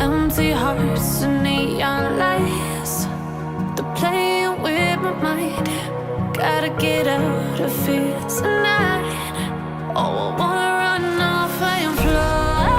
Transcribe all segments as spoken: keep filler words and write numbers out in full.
Empty hearts and neon lights. They're playing with my mind. Gotta get out of here tonight. Oh, I wanna run off and fly.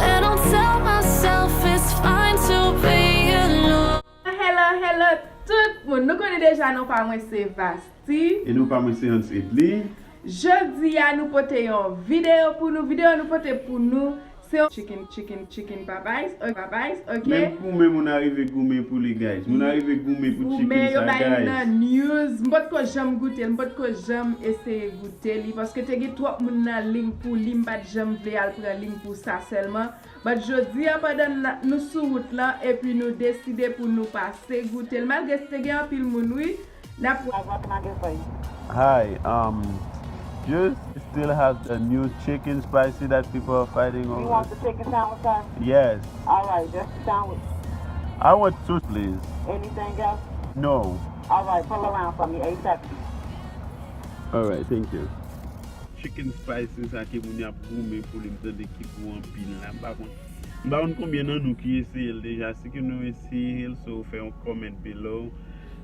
And I'll tell myself it's fine to be alone. Hello, hello, tout moun. Nou konnen deja non pa mwen se Vasti. E non pa mwen se Hans Edley. Jodi a nou pote yon videyo pou nou. Videyo nou pote pou nou se yon chicken, chicken, chicken Popeyes. Ok, Popeyes, ok. Menm goumen moun arive goumen pou li, guys. Moun arive goumen pou chicken sa, guys. Goumen, yo bay nan news. M potko janm goute l, m potko janm eseye goute li, paske te gen twòp moun nan liy pou li, m pa t janm vle al pran liy pou sa sèlman. But jodi a, pandan n, nou sou wout lan, epi nou deside pou nou pase goute l, malgre te gen anpil moun, wi, n ap wè. Hi, um, do you still have the new chicken spicy that people are fighting over? You want the chicken sandwich, sir? Yes. All right, just the sandwich. I want two, please. Anything else? No. All right, pull around for me, ASAP. All right, thank you. Chicken spicy sa ke moun yo ap goumen pou li, m tande ki gou anpil la. M pa konn, m pa konn konbyen nan nou ki eseye l deja. Si ke nou eseye l, so fè yon comment below.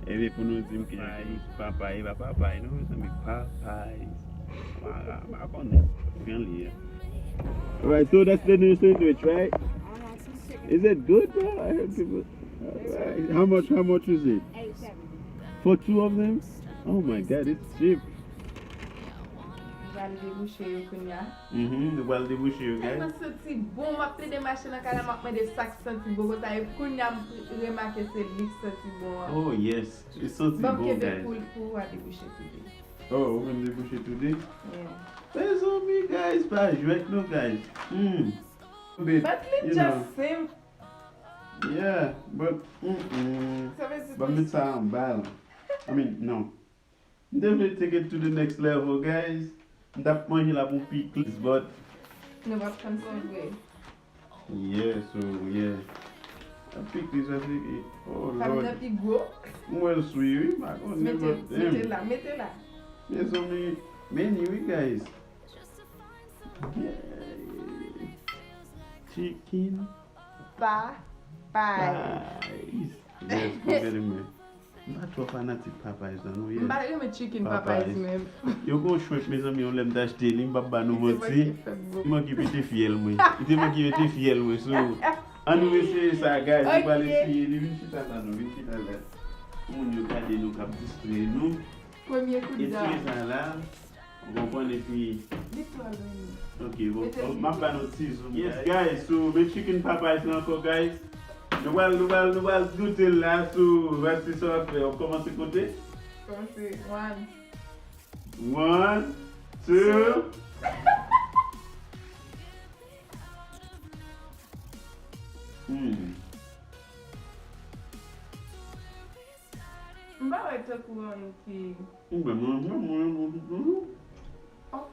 Epi pou nou di m ki Popeyes, Popeyes, pa Popeyes non, mezanmi, Popeyes. M pa, m pa konnen. Gen li ye. Alright, so that's the new sandwich, right? Is it good though? I heard people. Alright. How much, how much is it? Eight seventy. For two of them? Oh my God, it's cheap. Nou pral debouche yo kounya. Mhm, nou pral debouche yo, guys. Tèlman santi bon, m ap plede mache nan kay la, m ap mande sa k santi bon konsa, e kounya m remake se li k santi bon an. Oh yes, li santi bon, guys. Ban m kenbe pou, pou w a debouche today. Oh, ou menm debouche today? Yeah. Mezanmi, guys, pa jwèt non, guys. Hmm. But li just simp. Yeah, but, mm-mm. Sa vle di ban m met sa anba la. I mean, non. M te vle take it to the next level, guys. M t ap manje la pou piklis, but nou p ap konn sa vre. Yeah, so, yeah. A piklis, a piklis. Oh, Lord. Sa vin pi gwo. M wè l swi, wi. M pa konnen, but, damn. Mete, mete la, mete la. Mezanmi, meni, wi, guys. Yeah. Chicken. Popeyes. Yes, pou gade mwen. M pa twò fanatik Popeyes la, non, yes. M pa renmen chicken Popeyes menm. Yo gon shrimp, mezanmi, yon lè m t achte li, m p ap ba nou manti. Li te manke pete fyèl mwen. Li te manke pete fyèl mwen, so, ann nou eseye sa, guys. Nou pral eseye li. Vin chita la, non, vin chita la. Pou moun yo gade nou, k ap distrè nou. Premye kout dam. Eseye sa la. Ou konprann, epi li twò lwen. Ok, bon, m ap ba nou ti zoom. Yes, guys, so, men chicken Popeyes la ankò, guys. Nou pral, nou pral, nou pral goute l la, so, Vasti, sa w ap fè? W ap kòmanse konte? Kòmanse, one. One, two. Hmm. M pa wè tankou yon ki. M pa manje, mwen, mwen, mwen, mwen. Ok.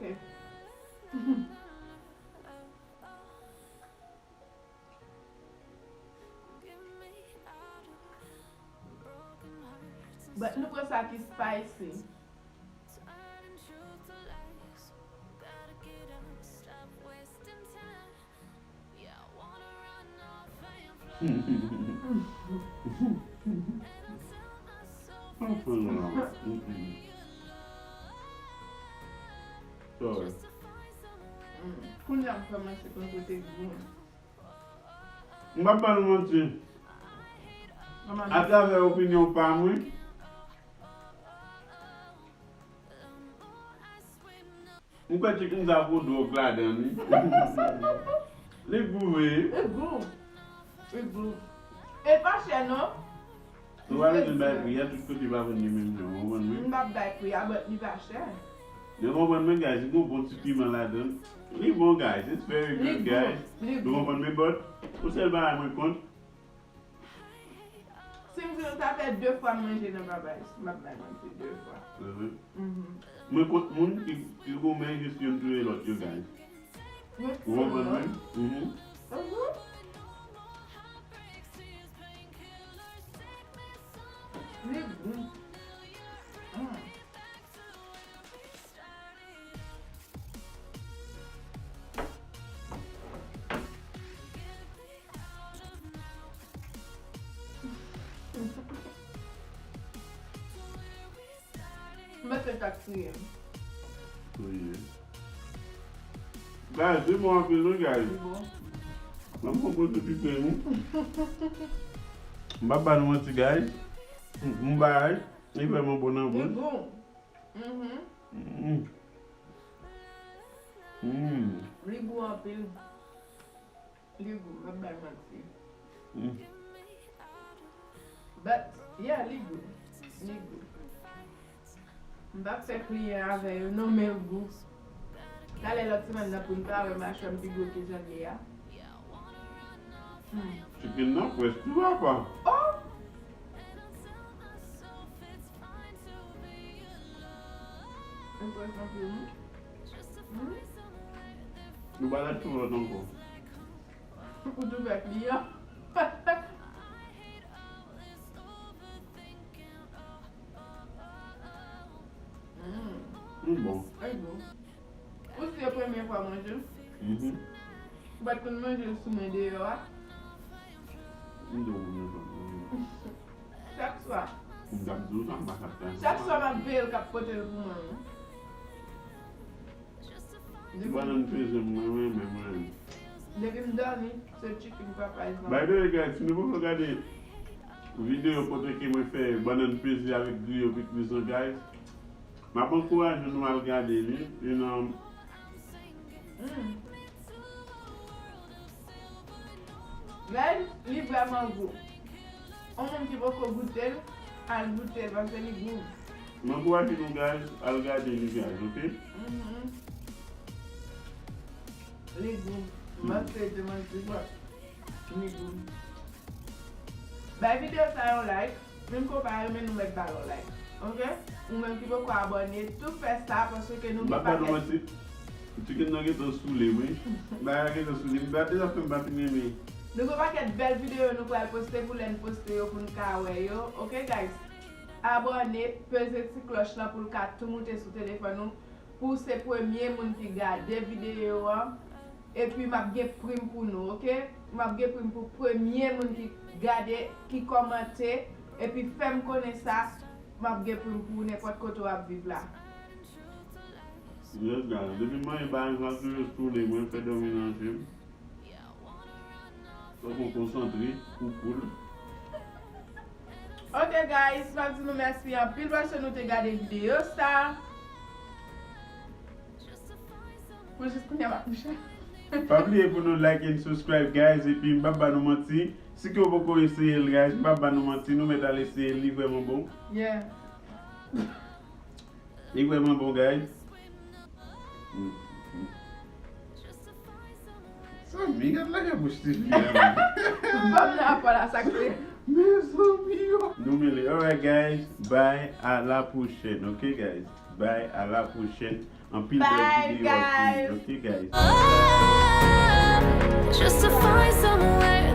But nou pran sa ki spicy. Sorry. Kounye a m kòmanse konn kote gou. M p ap ba nou manti. Atravè opinyon pa mwen, m kwè chicken sa gon dwòg ladan li. Li gou vre. Li gou. Li gou. E pa chè non. Nou pa bezwen bay pri a, tout kote pa vann li menm jan, w konprann mwen? M p ap bay pri a, but li pa chè. Yo konprann mwen, guys, li gon bon ti piman ladan. Li bon, guys, it's very good, guys. Li bon, li bon. Nou konprann mwen, but yon sèl bagay mwen kont. Si m di nou sa fè de fwa m manje nan Popeyes, m ap bay manti, de fwa. Mhm. Mwen kont moun ki, ki goumen jis youn touye lòt yo, guys. Ou konprann mwen? Mhm. Mhm. Li gou. Mm. M panse l t ap kriye. Wi. Guys, li bon anpil wi, guys. Li bon. Mwen mwen pote pipe wi. M pa ba nou manti, guys. M bay. Li vrèman bon nan Li bouch. bon. Mhm. Mm. Mm. Li gou anpil. Li gou, m ap bay manti. Mm. But, yeah, li gou. Li gou. M p ap fè kliyan avè yo non, men l gou. Talè lòt semèn nan pou n ta wè machwè m pi gwo ke jan l ye a. Hmm. Chicken nan fresh tou, papa. Oh! Li fresh anpil, hmm? Hmm? Nou pa la tou lòt ankò. Ou tou fè kliyan. Hmm. Li bon. Li bon. Ou se premye fwa manje l? Mhm. Ou pa t konn manje l sou men deyò a? M di w mwen pa manje. Chak swa. M t ap di w sa, m pa t ap fè. Chak swa m ap veye l k ap pote l pou mwen. Wi. Ti bannann peze m, mwen renmen, mwen renmen. Depi m dòmi, se chicken papa is By the way, guys, si nou poko gade videyo kote ke mwen fè bannann peze avèk griyo pikniz lan, guys, m ap ankouraje nou al gade li. E nan Mm. Men, li vrèman gou. Yon moun ki poko goute l, al goute l paske li gou. M ankouraje nou, guys, al gade li, guys, ok? Mhm. Li gou. M ap fè de manti. Li gou. Bay videyo sa yon like. Menm ke w pa renmen nou mèt ba l yon like. Ok? Ou menm ki poko abòne, tou fè sa paske nou M gen pa ba nou pakèt. Manti. Chicken nan gentan soule, wi. Bagay gentan soule. M pa deja fè m pa fin renmen. Nou gen pakèt bèl videyo nou pral poste pou lè n poste yo pou n ka wè yo. Ok, guys? Abòne, peze ti klòch lan pou l ka tou moute sou telefòn ou. Pou w se premye moun ki gade videyo an, epi m ap gen prim pou nou, ok? M ap gen prim pou premye moun ki gade, ki kòmante, epi fè m konnen sa, m ap gen prim pou ou nenpòt kote w ap viv la. Yes, guys. Depi m manje bagay sa, toujou soule, mwen fè dòmi nan je m. Fòk mwen konsantre pou poul. Ok, guys, m ap di nou mèsi anpil paske nou te gade videyo sa. Pou jis kounye a m ap mouche. Pa bliye pou nou like and subscribe, guys, epi m p ap ba nou manti. Si ke w poko eseye l, guys, m p ap ba nou manti, nou mèt al eseye l, li vrèman bon. Yeah. Li vrèman bon, guys. Sa mi gad lage bouch ti fi a, man. Banm nan apò la, sa k fè. Mezanmi yo. Nou mele. Alright, guys. Bye. À la prochaine. Ok, guys. Bye. À la prochaine. Anpil bèl Bye, videyo anpil. guys. Ok, guys. Just to find somewhere